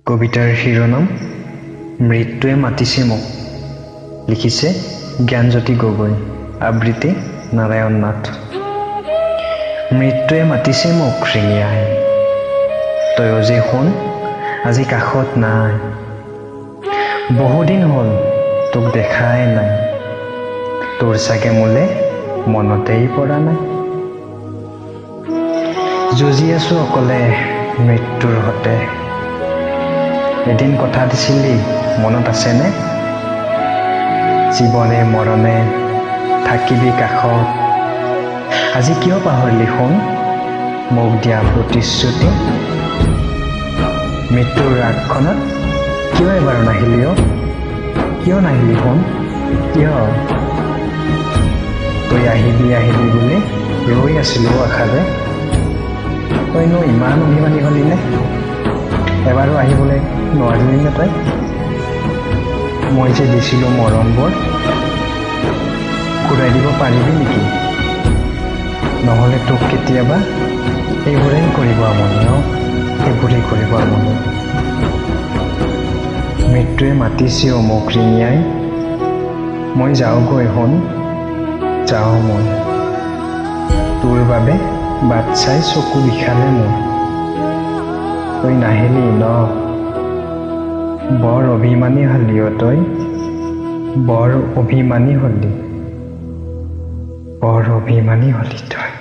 কবিতাৰ শিৰোনাম মৃত্যুৱে মাতিছে মোক, লিখিছে জ্ঞানজ্যোতি গগৈ, আবৃত্তি নাৰায়ণ নাথ। মৃত্যুৱে মাতিছে মোক ৰিঙিয়াই, তয়ো যে সোণ আজি কাষত নাই। বহুদিন হ'ল তোক দেখাই নাই, তোৰ চাগে মোলে মনতেই পৰা নাই। যুঁজি আছো অকলে মৃত্যুৰ সতে, এদিন কথা দিছিলি মনত আছেনে? জীৱনে মৰণে থাকিবি কাষত, আজি কিয় পাহৰিলি সোণ মোক দিয়া প্ৰতিশ্ৰুতি? মৃত্যুৰ ৰাগখনত কিয় এবাৰ নাহিলি অ'? কিয় নাহিলি সোণ, কিয়? তই আহিবি আহিবি বুলি ৰৈ আছিলো আশাৰে, তইনো ইমান অভিমানী হলি নে? এবাৰো আহিবলৈ নোৱাৰিলি নে তই? মই যে দিছিলোঁ মৰমবোৰ ঘূৰাই দিব পাৰিবি নেকি? নহ'লে তোক কেতিয়াবা এইবোৰেই কৰিব আমনি, অ' এইবোৰেই কৰিব আমনি। মৃত্যুৱে মাতিছে অ' মোক ৰিঙিয়াই, মই যাওঁগৈ সোণ, যাওঁ মই। তোৰ বাবে বাট চাই চকু বিষালে মোৰ, তই নাহিলি ন? বৰ অভিমানী হলি অ' তই, বৰ অভিমানী হলি, বৰ অভিমানী হলি তই।